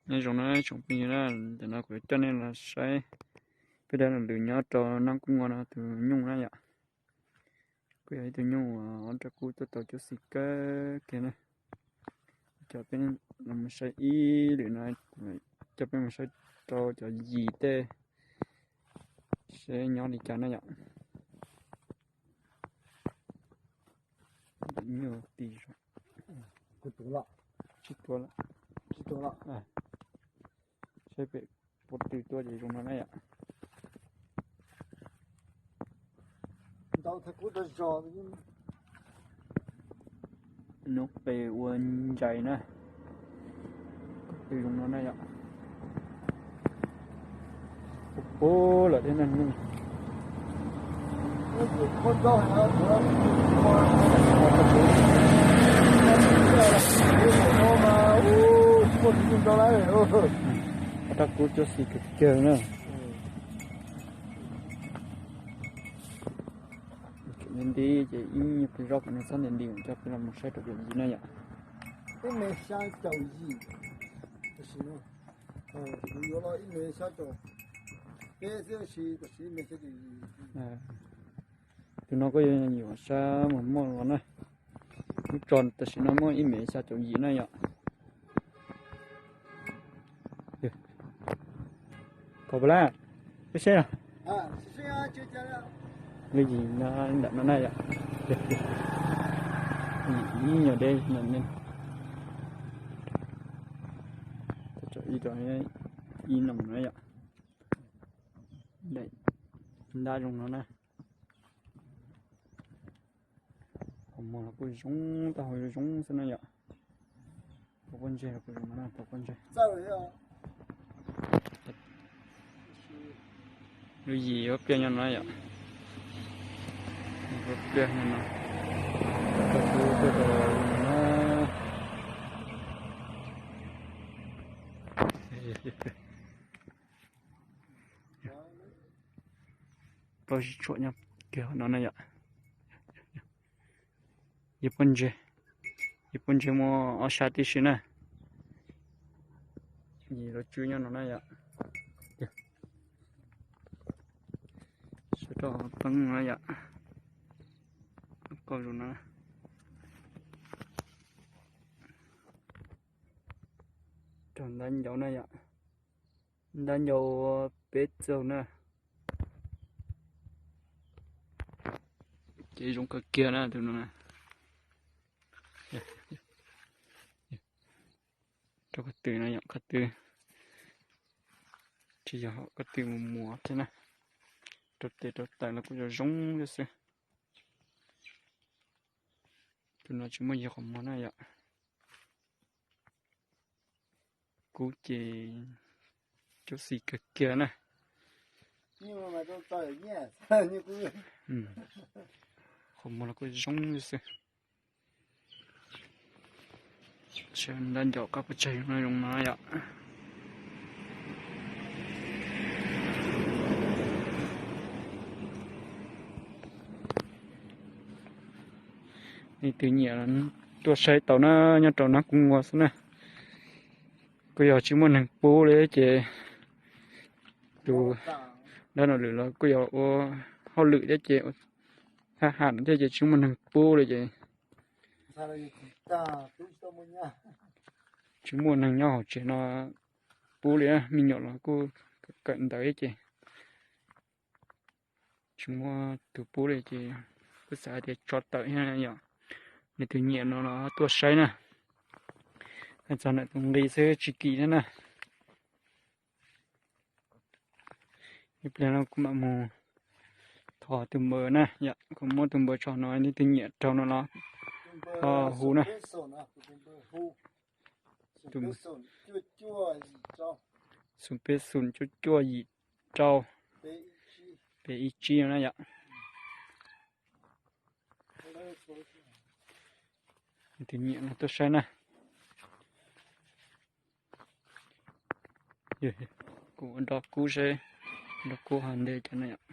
Nyob zoo na tsoom phooj ywg na, ntawm no kuv yuav coj nej los saib peb dab laug Lwm nyob rau Nab Kub Ngos no tus nyuj na yom. Kuj yog ib tug nyuj uas ob rab kub tuaj tau cuab xim kawg kiag na. Coj peb los mus saib ib lwm no, coj peb mus saib rau cov yim tej seb nyob li cas na yom. Nyuj ti, tsis tuav lawm, saib pem puag twg tuaj ces zoo no na yom. Nub pes ua ntsais na, puag twg zoo no na yom. Puag lawm thiab na. Ob rab kub cuab xim kawg kiag na. Nti ces ib nyuag pliag zoj kom nws txhob nti nti, coj peb los mus saib rau cov yim na yom. Ib me xya caum yim, tam sim no kuv yuav los ib me xya caum peb xwb, tab sis tam sim ib me xya caum yim. Tus no kuj yuav sab mos mos los na. Lub tso tam sim no muaj ib me xya caum yim na yom. Kom pab lab, peb seb los. Lub yim no ntawm no na yom. Yim ib nyuag deb no ne. Ib no na yom. Ntab zoo no na. Qhov muag los kuj zoo, tau hau zoo xwb na yom. Tau pob ntseg los kuj zoo na, tau pob ntseg. Lub yim yuav pliag nyob no yom. Yuav pliag nyob no. Tau kuv tuaj tau no. Pab sib tshuam nyob kiag no na yom. Yim pob ntseg, yim pob ntseg muaj ob sab tib si na. Yim los tswb nyob no na yom. Sawv rau peeb no yom. Qauj zoo no. Rau ntab ncaus na yom. Ntab ncaus peb txaug na. Ces zoo kawg kiag na tus no na. Rau qhov twg no yom, qhov twg tsis yog qhov twg mus muas thiab na. Rau tes rau taw los kuj zoo zoo xwb. Tus no tsis muaj yig qhov muag na yom. Kub ces cuab xim kawg kiag na. Qhov muag los kuj zoo li xwb. Ntab ncaus qab puas tsawg no zoo no yom. Nej tus nyiam tuaj saib tau na, nyob rau Nab Kub Ngos xwb na. Kuj yog tsis muaj neeg pub li ces tus dab no lwm los kuj yog ua hauj lwm thiab ces ua thab ham thiab ces tsis muaj neeg pub li ces tsis muaj neeg nyob hauv tsev no pub li, me nyuam los kuj kawm ntawv thiab ces tsis muaj tus pub li ces kuj xav hais tias tso tawm thiab yom. Nej tus nyiam no los tuaj saib na. Txog ntawm tus nqi xwb tsis kim thiab na. Ib pliag no kuv mam mus thov tus npawb na yom, kuv muab tus npawb tso no, nej tus nyiam raug no los ho hu na. Xoom peb xoom cuaj cuaj yim rau peb ib tsib no na yom. Nej tus nyiam no tuaj saib na. Kuv ua nroj kub seb, nroj kub ho nte cov no yom.